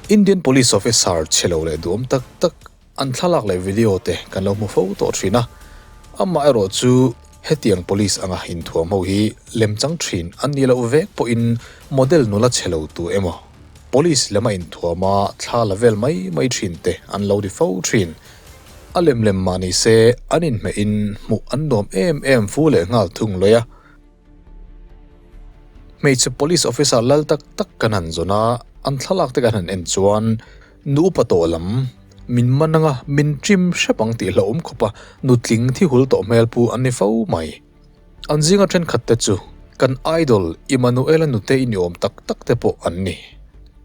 Indian Police Officer chhe lo leh duhawm tak tak an thlalak leh video te kan lo hmu fo tawh thin a. Amaherawh chu hetiang police anga inthuam ho hi lemchang thin an nih loh vek pawhin model nula chhe lo tu emaw police lema inthuama thla la vel mai mai thin te an lo ni fo thin. A lem lem mah ni se an inhmehin hmuh an nuam em em fu leh nghal thung lawih a. Hmeichhe police officer lal tak tak kan han zawn a, an thlalak te kan han en chuan nu upa tawh lam min man anga min trim hrep ang tih hlauhawm khawp a nutling thi hul tawh hmel pu an ni fo mai. An zinga thenkhat te chu kan idol Immanuela nute i ni awm tak tak te pawh an ni.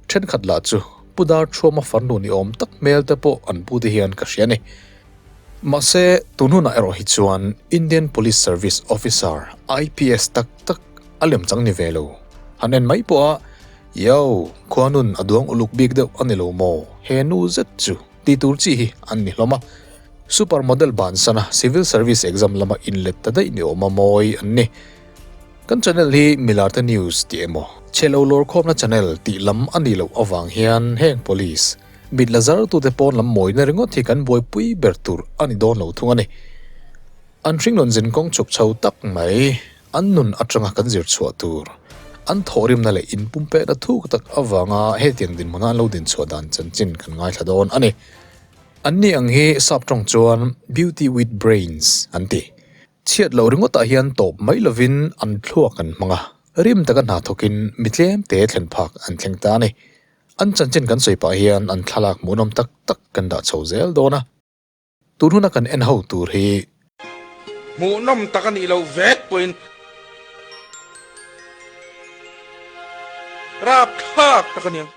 Thenkhat lah chu Pu Darthuama farnu ni awm tak hmel te pawh an pu te hian ka hria a ni. Mahse, tun hunah erawh hi chuan Indian Police Service Officer, IPS, tak tak a lem chang ni ve lo. Han en mai pawh a, Yo, khuanun a duang uluk bik deuh a ni lo maw? He nu zet chu ti tur chi hi an ni hlawm a. Super model bansana Civil Service exam lama inlet ta daih ni awma mawi an ni. Kan channel hi Milarte News tih emaw, Chhelo Lawrkhawmna channel tih lam a nih loh avang hian heng Police, Mit la zar tute pawn lam mawina ringawt hi kan buaipui ber tur a ni dawn lo thung a ni. An hringnun zin kawng chhuk chho tak mai, an nun atanga kan zir chhuah tur, an thawhrimna leh inpumpehna thuk tak avanga hetiang dinhmuna an lo dinchhuah dan chanchin kan ngaithla dawn a ni. Anni ang hi sap tawng chuan beauty with brains an ti. Chhiat loh ringawtah hian tawp mai lovin an thluak an hmang a, rim taka hna thawkin mi tlem te thlen phak an thleng ta a ni. An chanchin kan sawi pah hian an thlalak hmuhnawm tak tak kan dah chho zel dawn a. Tun huna kan en ho tur hi. Hmuhnawm tak a nih loh vek pawhin rapthlak tak a ni ang.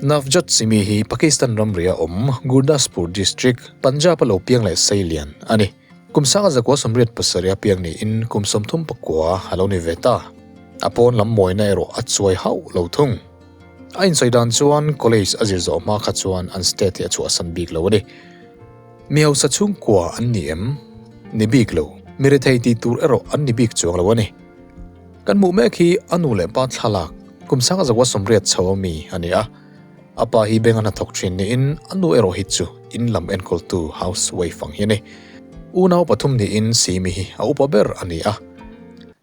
Navjot Simi hi Pakistan ramria awm Gurdaspur District, Punjab a lo piang leh seilian a ni. Kum sanga zakua 87 a piang niin kum 39 a lo ni ve ta. A pawn lam mawina erawh a chuai hauh lo thung. A insawi dan chuan college a zir zawh hma kha chuan an state hi a chhuahsan bik lo a ni. Mi hausa chhungkua an ni em? Ni bik lo. Mi rethei tih tur erawh an ni bik chuang lo a ni. Kan hmuh mek hi a nu leh pa thlalak kum sanga zakua 80 chho a mi a ni a. A pa hi bank a hnathawk thin niin a nu erawh hi chu in lam enkawltu house wife ang hi a ni. Unau pathum niin Simi hi a upa ber a ni a.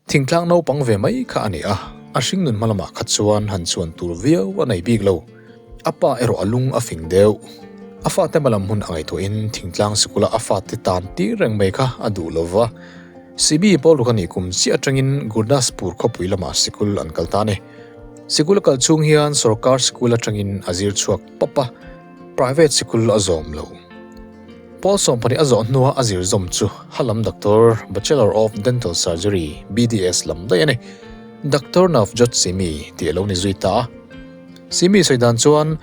Thingtlang naupang ve mai kha a ni a, a hringnun hma lamah kha chuan han chhuan tur viau a nei bik lo. A pa erawh a lung a fing deuh. A fate hma lam hun a ngaihtuahin thingtlang sikula a fate tan tir reng mai kha a duh lo va. Simi pawl ruk a nih kum chiah atangin Gurdaspur khawpui lamah sikul an kal ta a ni. Sikul a kal chhung hian sorkar sikul atangin a zir chhuak pap a, private sikul a zawm lo. Pawl 12 a zawh hnua a zir zawm chu Halam Doctor, Bachelor of Dental Surgery, BDS, lam daih a ni. Doctor Navjot Simi tih a lo ni zui ta a. Simi sawi dan chuan,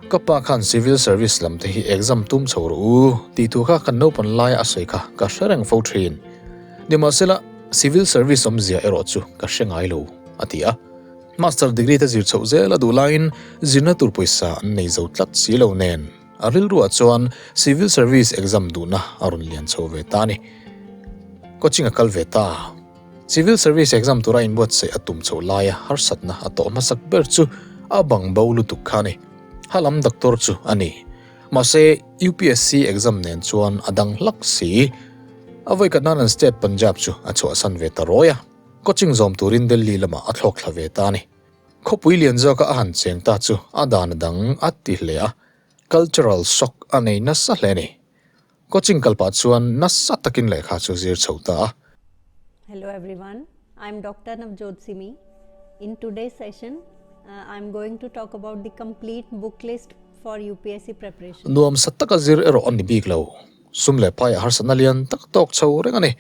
Ka pa khan civil service lam te hi exam tum chho rawh u tih thu kha kan naupan laia a sawi kha ka hre reng fo thin. Nimahsela, civil service awmzia erawh chu ka hre ngai lo, a ti a. Master degree te zir chhoh zel a duh laiin zirna tur pawisa an nei zo tlat si lo nen a rilruah chuan civil service exam duhna a rawn lian chho ve ta a ni. Coaching a kal ve ta. Civil service exam tura inbuatsaih a tum chhoh laia harsatna a tawh hmasak ber chu a bang bo lutuk kha a ni. Halam doctor chu a ni. Mahse UPSC exam nen chuan a dang hlak si. A vawikhat nan an state Punjab chu a chhuahsan ve ta rawi a. Coaching zawm turin Delhi lamah a thlawk thla ve ta a ni. Khawpui lian zawka a han cheng ta chu a dan a dang a ti hle a, cultural shock a nei nasa hle a ni. Coaching kal pah chuan nasa takin lehkha chu zir chho ta a. Hello everyone, I am Doctor Navjot Simi. In today's session, I am going to talk about the complete book list for UPSC preparation. Nuam sa taka zir erawh a ni bik lo. Sum leh paiah harsatna lian tak tawk chho reng a ni.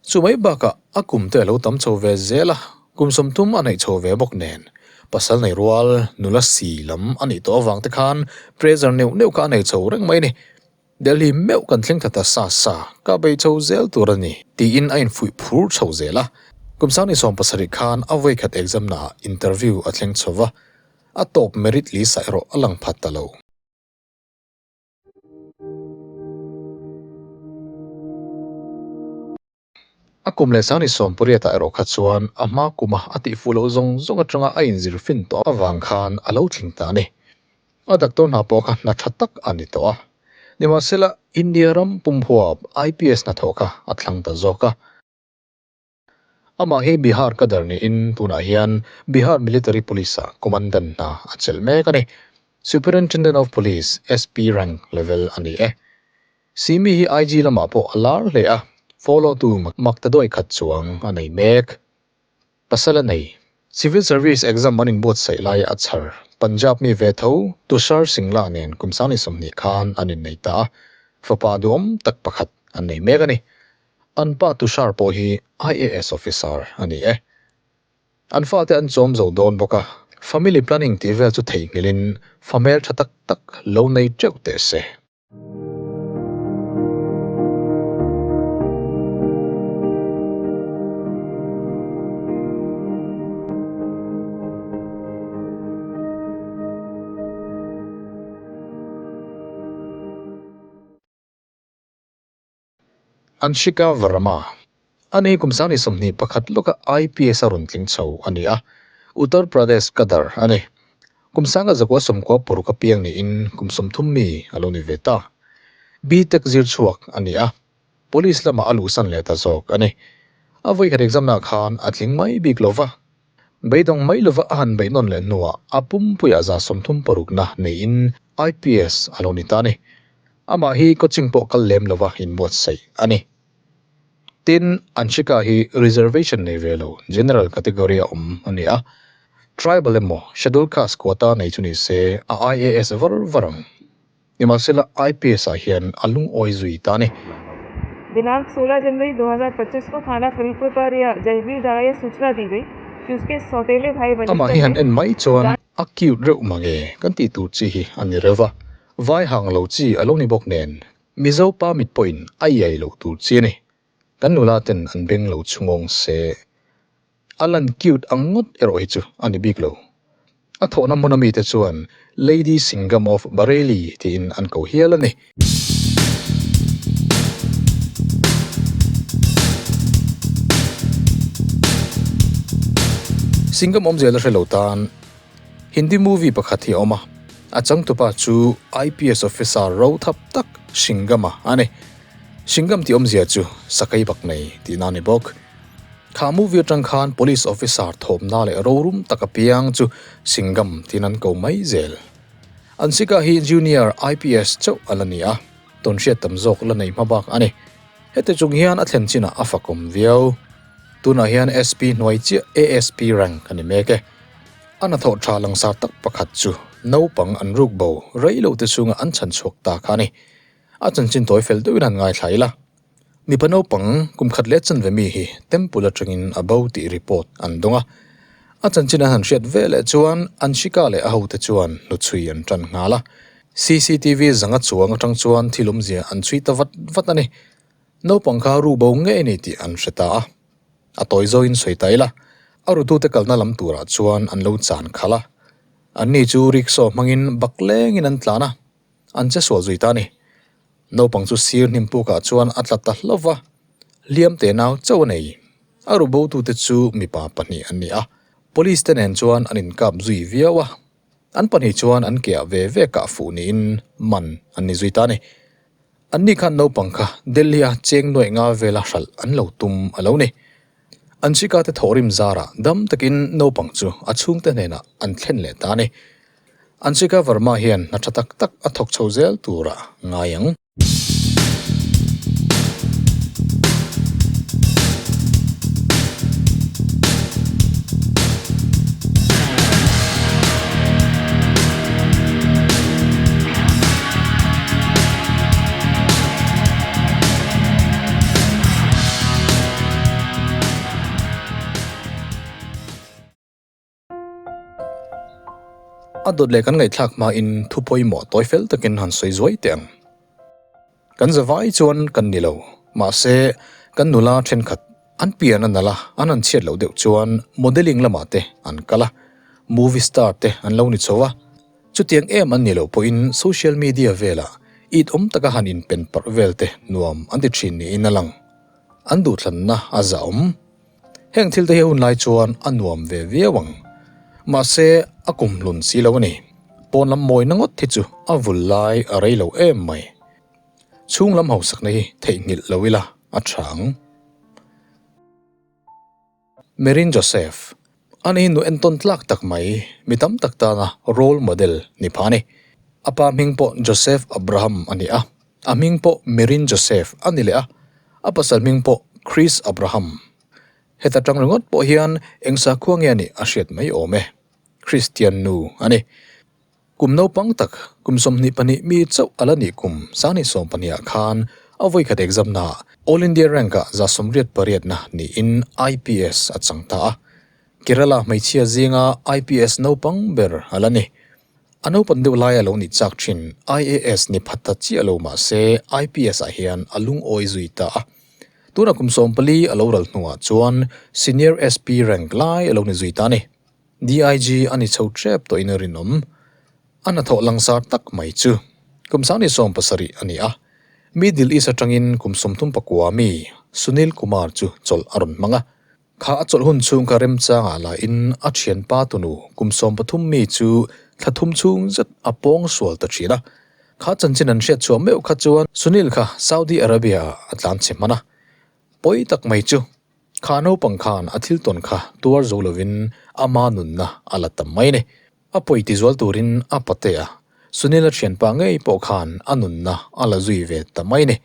Chu mai bakah a kum te a lo tam chho ve zel a, kum 30 a neih chho ve bawk nen, pasal nei rual nula si lam a nih tawh avang te khan pressure neuh neuh kha a nei chho reng mai a ni. Delhi meuh kan thleng thla ta sa sa, ka bei chho zel tur a ni, tiin a infuih phur chho zel a. Kum 27 khan a vawikhat exam naah interview a thleng chho va, a tawp merit list ah erawh a lang phat ta lo. A A kum leh sang ni sawmpariatah erawh kha chuan a hma kuma a tihfuh loh zawng zawng atanga a inzir fin tawh avang khan a lo tling ta a ni. A doctor hna pawh kha hna tha tak a ni tawh a. Nimahsela, India ram pumhuap IPS hnathawh kha a thlang ta zawk a. Amah hi Bihar cadre niin tunah hian Bihar Military Police-ah commandant hna a chelh mek a ni. Superintendent of Police, SP, rank level a ni e. Simi hi IG lamah pawh a lar hle a, follow tu maktaduai khat chuang a nei mek. Pasal a nei. Civil Service exam an inbuatsaih lai a chhar. Punjab mi ve tho Tushar Singla nen kum sang ni 20 khan an innei ta a, fapa duhawm tak pakhat an nei mek a ni. An pa Tushar pawh hi IAS officer a ni e. An fate an chawm zo dawn bawk a, family planning tih vel chu theihnghilhin fa hmeltha tak tak lo nei teuh teh se. Anshika Verma, Ani kum sang ni 21 lawka IPS a rawn tling chho a ni a, Uttar Pradesh cadre a ni. Kum sanga 96 a piang niin kum 30 mi a lo ni ve ta. B-Tech zir chhuak a ni a, Police lamah a luhsan leh ta zawk a ni. A vawikhat exam nah khan a tling mai bik lo va, beidawng mai lova a han beih nawn leh hnuah a pumpuiah 36 na neiin IPS a lo ni ta a ni. Amah hi coaching pawh kal lem lova inbuatsaih a ni. Tin, Anshika hi reservation nei ve lo, general category a awm a ni a. Tribal emaw scheduled caste quota nei chu ni se a IAS var var ang. Nimahsela IPS ah hian a lungawi zui ta a ni. दिनांक 16 जनवरी 2025 को थाना फरीदपुर पर यह जहरीली दवा यह सूचना दी गई कि उसके सौतेले भाई Amah Balinder hi han ने en mai chuan a cute reuh mange kan tih tur chi hi a ni reuh a. Vai hang lo chi a lo ni bawk nen, Mizo pa mit pawhin a iai loh tur chi a ni. Kan nula ten an beng lo chhungawng se. A lan cute ang ngawt erawh hi chu a ni bik lo. A thawhna hmun ami te chuan Lady Singham of Bareilly tiin an ko hial a ni. Singham awmzia la hre lo tan Hindi movie pakhat hi a awm a, a changtupa chu IPS officer ro thap tak Singham-a a ni. Singham tih awmzia chu sakei bak nei tihna a ni bawk. Kha movie atang khan police officer thawmna leh rorum tak apiang chu Singham tiin an ko mai zel. Ansika hi junior IPS chauh a la ni a, tawnhriat tam zawk la nei hma bak a ni. Heti chung hian a thlen chinah a fakawm viau. Tunah hian SP hnuai chiah ASP rank a ni mek e. A hnathawh tha langsar tak pakhat chu naupang an ruk bo rei lo te chhunga an chhan chhuak ta kha a ni. A chanchin tawi fel deuhin han ngaithla ila. Mipa naupang kum khat leh chanve mi hi temple atangin a bo tih report an dawng a. A chanchin an han hriat ve leh chuan an Shika leh a hote chuan hnuchhui an tan nghal a. CCTV zanga chuang atang chuan thil awmzia an chhui ta vat vat a ni. Naupang kha ru bo ngei a ni tih an hre ta a. A tawi zawin sawi ta ila, a rutute kalna lam turah chuan an lo chan khalh a. Anni chu rickshaw hmangin bak lengin an tlan a, an che sual zui ta a ni. Naupang chu sir hnim pukah chuan a tla ta hlauh va, hliam te nau chauh a nei. A ru botute chu mipa pahnih an ni a, police te nen chuan an inkap zui viau a. An pahnih chuan an keah ve ve kah fuh niin man an ni zui ta a ni. Anni khan naupang kha Delhi-a cheng nuaih nga vela hralh an lo tum a lo ni. An Shika te thawhrim zarah dam takin naupang chu a chhungte hnenah an thlen leh ta a ni. An Shika Verma hian hna tha tak tak a thawk chho zel turah ngai ang. A dawt leh kan ngaihthlak hmain thu pawimawh tawi fel takin han sawi zuai teh ang. Kan zavai chuan kan ni lo, mahse kan nula thenkhat an pian a nalh a, an han chhiat loh deuh chuan modelling lamah te an kal a, movie star te an lo ni chho a. Chutiang em an ni loh pawhin social media velah it awm taka han inpen parh vel te nuam an ti thin niin a lang. An duhthlanna a zahawm. Heng thil te hi hun lai chuan a nuam ve viau ang. Mahse, a kumhlun si lo a ni. Pawn lam mawina ngawt hi chu a vul lai a rei lo em mai. Chhung lam hausakna hi theihnghilh lo ila a tha ang. Merin Joseph, Ani hi nu entawn tlak tak mai, mi tam tak tana role model ni pha a ni. A pa hming pawh Joseph Abraham a ni a, a hming pawh Merin Joseph a ni leh a, a pasal hming pawh Chris Abraham. Heta tang ringawt pawh hian eng sakhua nge a nih a hriat mai awm e. Christian nu a ni. Kum naupang tak, kum 22 mi chauh a la nih kum 2020 ah khan a vawikhat exam naah All India rank ah 88 na niin IPS a chang ta a. Kerala hmeichhia zinga IPS naupang ber a la ni. A naupan deuh laia lo nih chak thin IAS ni phat ta chiah lo mah se IPS ah hian a lungawi zui ta a. Tunah kum 14 a lo ral hnuah chuan Senior SP rank lai a lo ni zui ta a ni. DIG a ni chho tep tawhin a rinawm. A hnathawh langsar tak mai chu kum 27 a ni a, Middle East atangin kum 39 mi Sunil Kumar chu chawlh a rawn hmang a. Kha a chawlh hun chhung kha remchangah lahin a thianpa tunu kum 13 mi chu thla thum chhung zet a pawng sual ta thin a. Kha chanchin an hriat chhuah meuh kha chuan Sunil kha Saudi Arabia ah a tlan chhe hman a. Pawi tak mai chu Kha naupang khan a thil tawn kha tuar zo lovin ama nunna a la tam mai a ni. A pawi ti zual turin a pate a, Sunil-a thianpa ngei pawh khan a nunna a la zui ve ta mai a ni.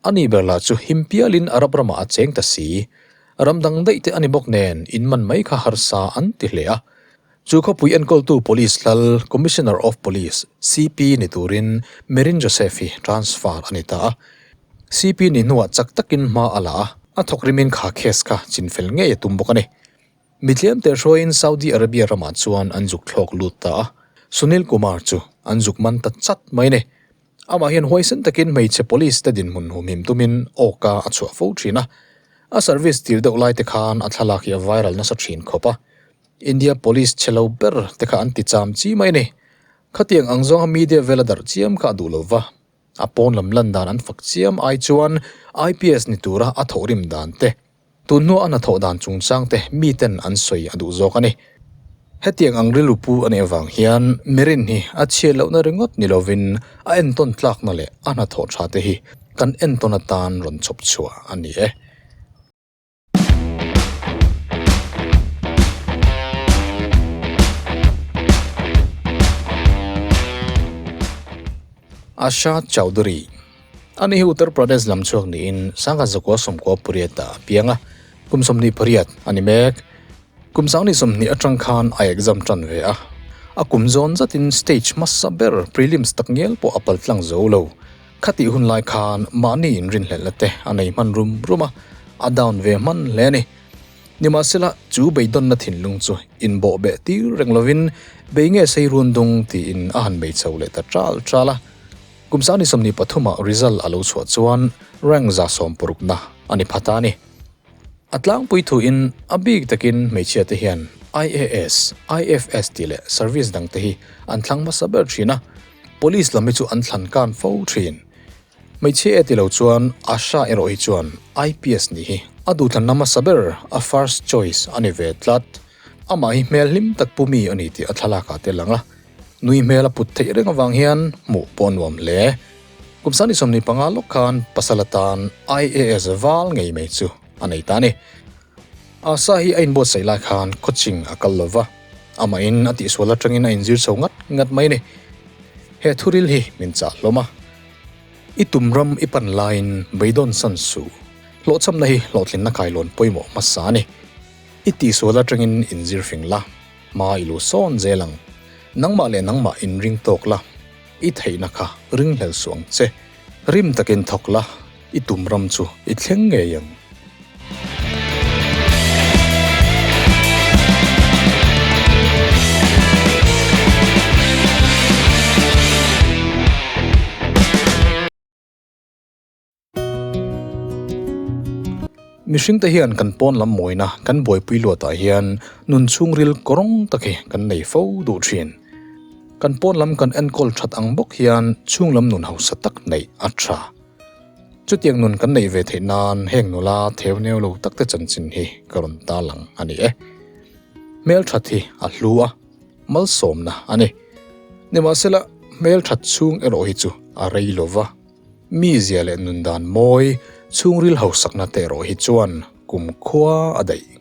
Ani ber lah chu him pialin Arab ramah a cheng ta si. Ram dang daih te a ni bawk nen in man mai kha harsa an ti hle a. Chu khawpui enkawltu Police lal, Commissioner of Police, CP, ni turin Merin Joseph hi transfer a ni ta a. CP ni hnuah chak takin hma a la a, a thawk rimin kha case kha chinfel ngei a tum bawk a ni. Mi tlem teh hruaiin Saudi Arabia ramah chuan an zuk thlawk lut ta a, Sunil Kumar chu an zuk man ta chat mai a ni. Amah hian huaisen takin hmeichhe police te dinhmun humhim tumin awka a chhuah fo thin a, a service tir deuh lai te khan a thlalak hi a viral nasa thin khawp a, India police chhe lo ber te kha an ti cham chi mai a ni. Khatiang ang zawnga media vela darh chiam kha a duh lo va. A pawn lam lan dan an fak chiam ai chuan IPS ni tura a thawhrim dan te, tun hnua a hnathawh dan chungchang te miten an sawi a duh zawk a ni. Hetiang ang rilru pu a nih avang hian Merin hi a chhiat lohna ringawt ni lovin a entawn tlakna leh a hnathawh tha te hi kan entawn atan rawn chhawp chhuah a ni e. Asha Chowdhury Ani hi Uttar Pradesh lam chhuak niin 1998 ah a piang a, kum 28 a ni mek. Kum 20 atang khan a exam tan ve a, a kum zawn zatin stage hmasa ber prelims takngial pawh a paltlang zo lo. Khatih hun lai khan mahni inrinhlelhna te a nei hman rum rum a, a down ve hman hle a ni. Nimahsela, chu beidawnna thinlung chu inbawh beh tir reng lovin bei nge sei run dung tiin a han bei chho leh ta ṭal ṭal a. Kum 23 ah result a lo chhuah chuan rank 60 na a ni phat a ni. A tlangpui thuin a bik takin hmeichhia te hian IAS, IFS tih leh service dang te hi an thlang hmasa ber thin a, Police lam hi chu an thlan kan fo thin. Hmeichhia e ti lo chuan Asha erawh hi chuan IPS nih hi a duhthlanna hmasa ber, a first choice a ni ve tlat. Amah hi hmel hlim tak pu mi a ni tih a thlalak ah te lang a, nui hmel a put theih reng avang hian hmuh pawh a nuam hle. Kum 25 lawk khan pasal atan IAS val ngei mai chu a nei ta a ni. Asa hi a inbuatsaih lai khan coaching a kal lova, amahin a tihsual atangin a inzir chho ngat ngat mai a ni. He thuril hi min chah hlawm a, I tum ram i pan laiin beidawn san suh, hlawhchhamna hi hlawhtlinna kailawn pawimawh hmasa a ni. I tihsual atangin inzir fing la, hma i lu sawn zel ang. Nangmah leh nangmah inring tawk la, i theihna kha ringhlel suh ang che. Rim takin thawk la, i tum ram chu i thleng ngei ang. Mihring te hian kan pawn lam mawina kan buaipui luatah hian nun chhungril kawrawng tak hi kan nei fo duh thin. Kan pawn lam kan enkawl that ang bawk hian chhung lam nun hausa tak neih a tha. Chutiang nun kan neih ve theih nan heng nula theu neu lo tak te chanchin hi ka rawn ta lang a ni e. Hmelthat hi a hlu a, malsawmna a ni. Nimahsela, hmelthat chhung erawh hi chu a rei lo va, mizia leh nun dan mawi chhungril hausakna te erawh hi chuan kumkhua a daih.